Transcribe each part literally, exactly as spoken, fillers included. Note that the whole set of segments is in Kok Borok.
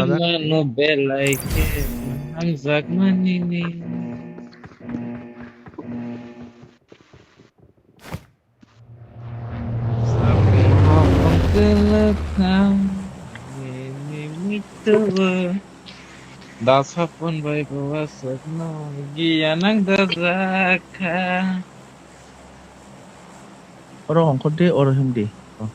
Mano belai khe hamjakmani ni. Sapung hopong kwlwkha nini muitu o. Da sapun bai bo aswkno giya nang dajak kha. Oro ongkhor di, oro him di. Oh.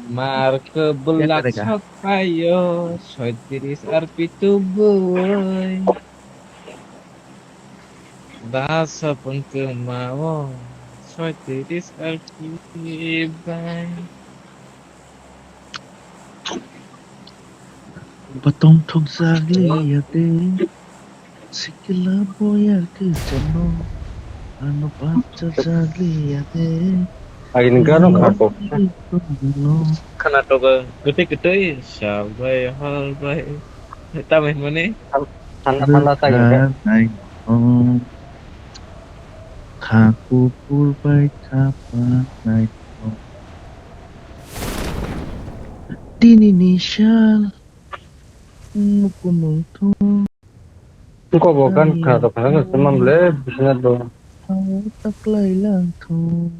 Mar kwbwlak sok paio, soitris R P tubui. Da sapun kwmao, soitris R P bai. Batong thokjak liya de, sikila boya kwchangno, ano bapcha jak liya de. Agini gano khako. Khana togo kwtwi kwtwi, sal bai, hal bai. Tamai hwnmani? Thanda, thanda ta gini. Kha kuphur bai kha panai. Tini ni sal mukumung thung. Engko bo gan khna rok khna rok tongmani le bisina do. Taklai lang thung.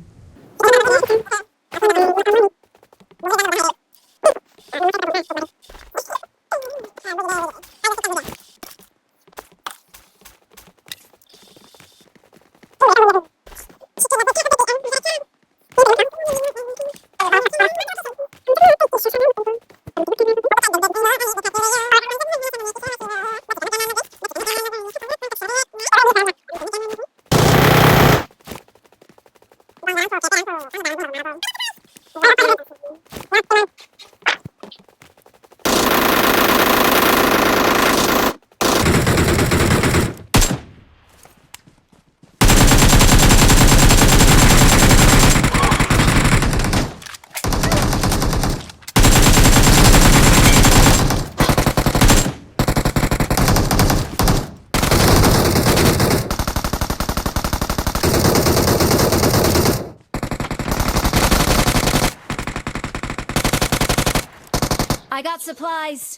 I got supplies.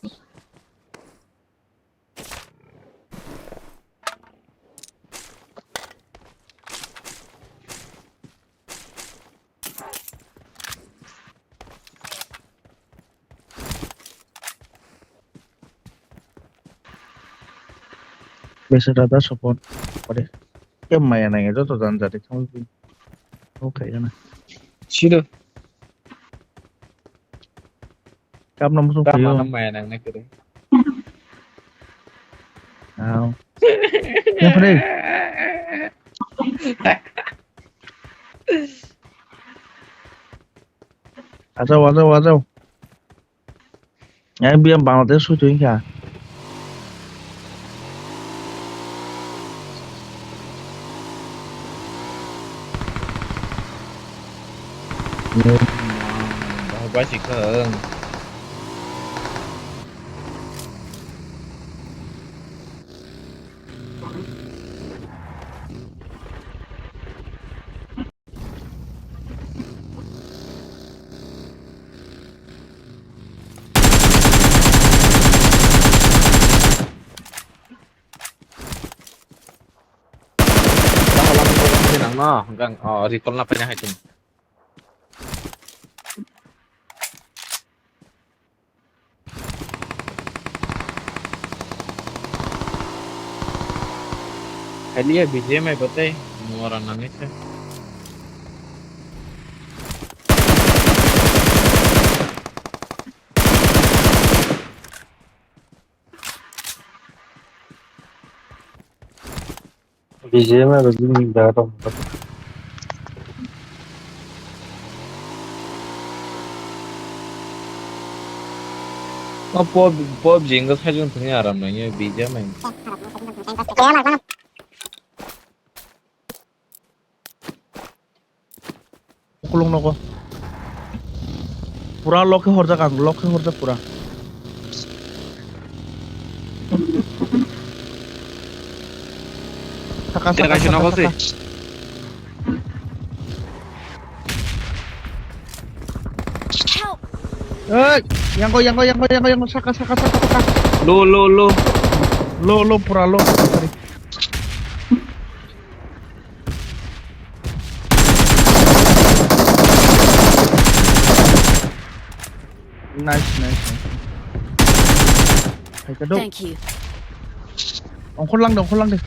Besa dada support kore. Ke maya nang joto jan jati thang. Okay, yana. Sido. Kap na musu kayo. Mana maya nang na kere. Aw. Ya, pre. Ajao, ajao, ajao. Yang biang Bangladesh sui tuing kha. Bahai bai si kha ang. Nang no, gang, oh, recall na paina hai tum. Khailiya B G M ai bo tei mora nangwi se. B G M ai rok bini jaga tong. O pop, pop jing khe sajwk thwngwi aram nangya B G M ai. Ukulung nogo. Pura lock khe horjak ang, lock khe horjak pura. Saka, saka, saka, saka. Help! Oi, yang ko, yang ko, yang ko, yang ko, yang ko, saka, saka, saka, saka. Low, low, low. Low, low, pura low. Sorry. Nice, nice, nice. Hai ka do. Thank you. Ongkhor lang de, ongkhor lang de.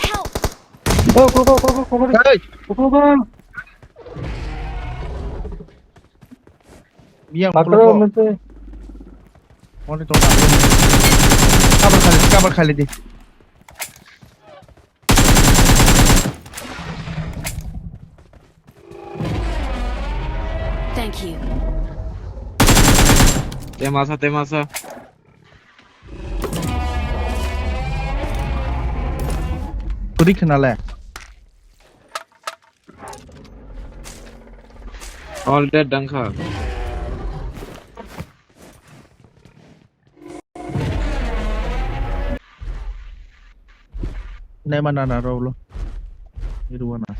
Help! Oh, go, go, go, go, go, go. Hey! Go, go, go. Miyang Patro, bro. Mate. Mone to. Cover khali, cover khali di. Thank you. Temasa, temasa. Kuri khna le. All dead dangkha. Nema nana rolo. Iruana.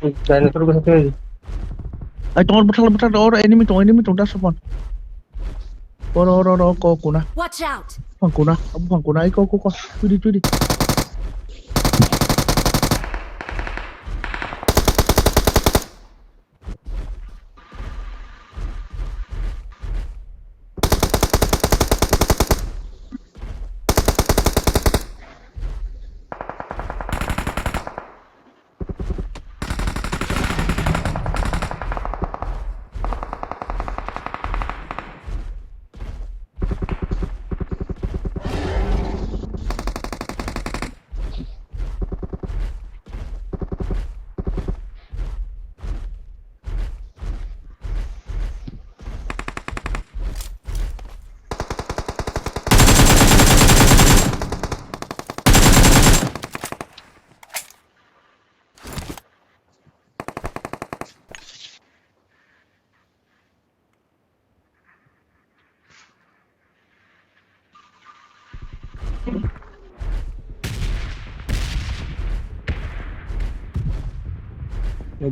Dinosaur ko sakhe. Ai, tongo, bwthal, bwthal, oro enemy tongo, enemy tongo, dasapon. Oro, oro, oro, ko, kuna. Watch out! Buphang kuna, buphang kuna, ai, ko, ko, ko, tui di, tui di.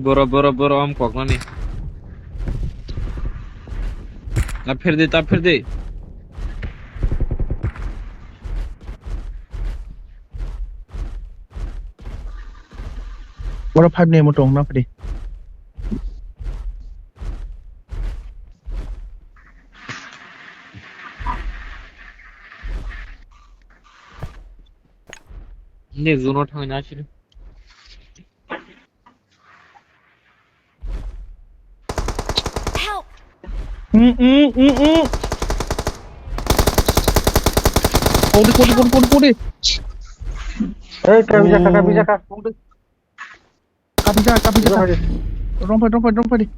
Boro, boro, boro, om koknani. Ta phir di, ta phir di. Boro five ni amo tong na phri. Next zone o thangna sini. Help! Mm, mm, mm, mm. Kodi, kodi, kodi, kodi, kodi. Ei, kapi jaka, kapi jaka. Kodi. Kapi jaka, kapi jaka. Rong phai, rong phai, rong phai.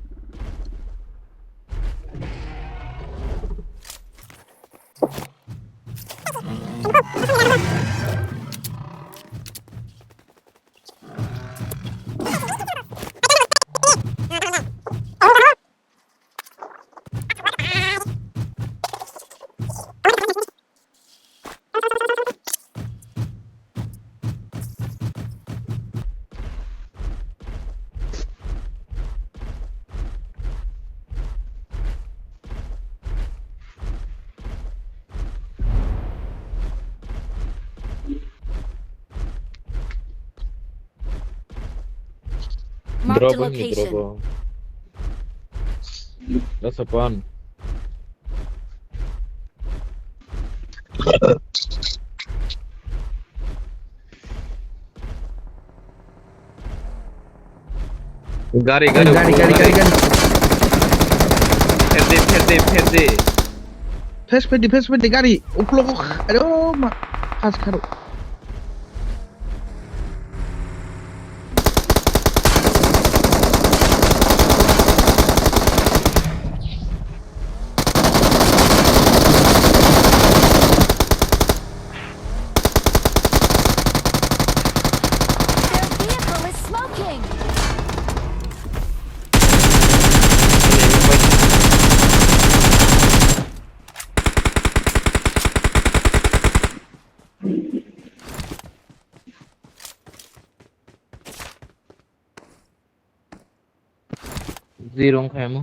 Mark the location. Drop ini, drop. That's a fun. Gari, gari, gari, gari, gari, gari. Pher de, pher de, pher de. Phes pher de, phes pher de, gari. Uklok, aro ma. Khas kharo. Zero wngkha emo.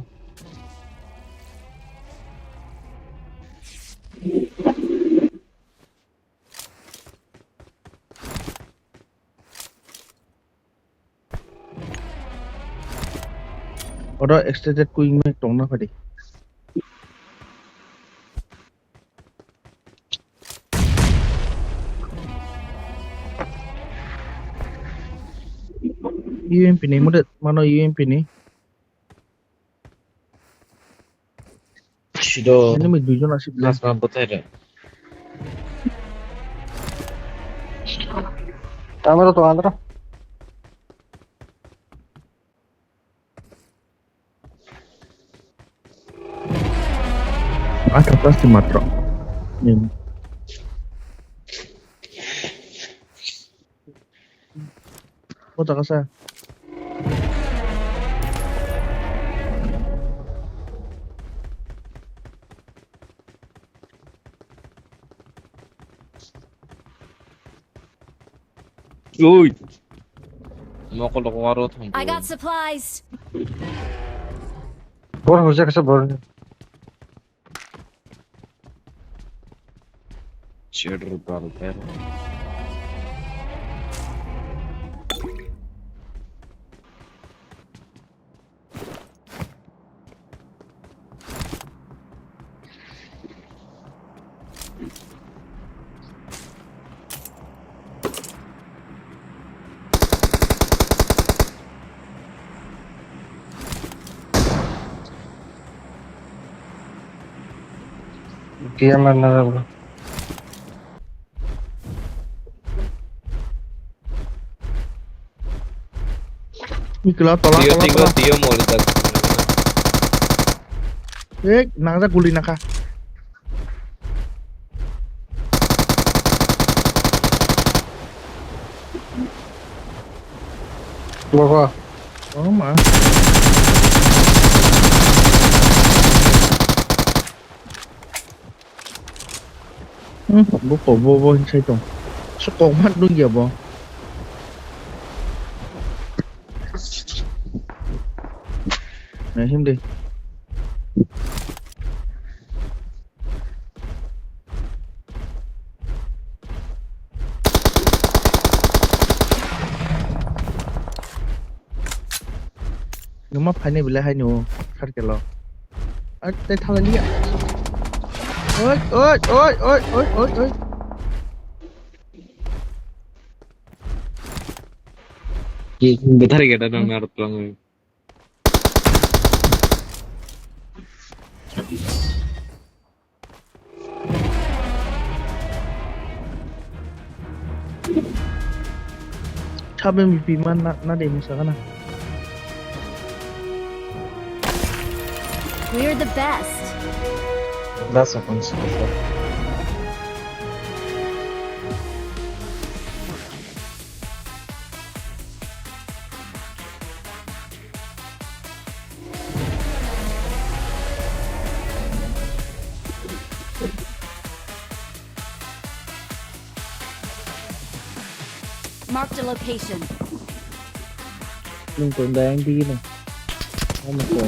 Oro extended quick mag tongna phadi. U M P ni, mode mano U M P ni. Sido. Enemy duijon asik le. Last round kothai re? Tamo to, tamo to. Athas plastic matro. Nin. O jaga sa. Ui. Mokol rok waro thang. I got supplies. Bor hojak sa bor. Chedro tal ter. Dia mana? Ikla tola, tio, tola, tio, tola. Tio mori tak. Eh, nangja guli nangkha. Baba. Oh ma. Hmm, bo kok bo bo hinsai tong. So kok ma nung ya bo. Na him de. Numa phaini belai hai no circle o. Ai, tei thala liya. Oi, oi, oi. Ki, bethari gada nang narot lang. Sabe M V P man na, na de musa kana. We're the best. That's a consequence. Marked a location. Nung tong dayang di no. Ano ko?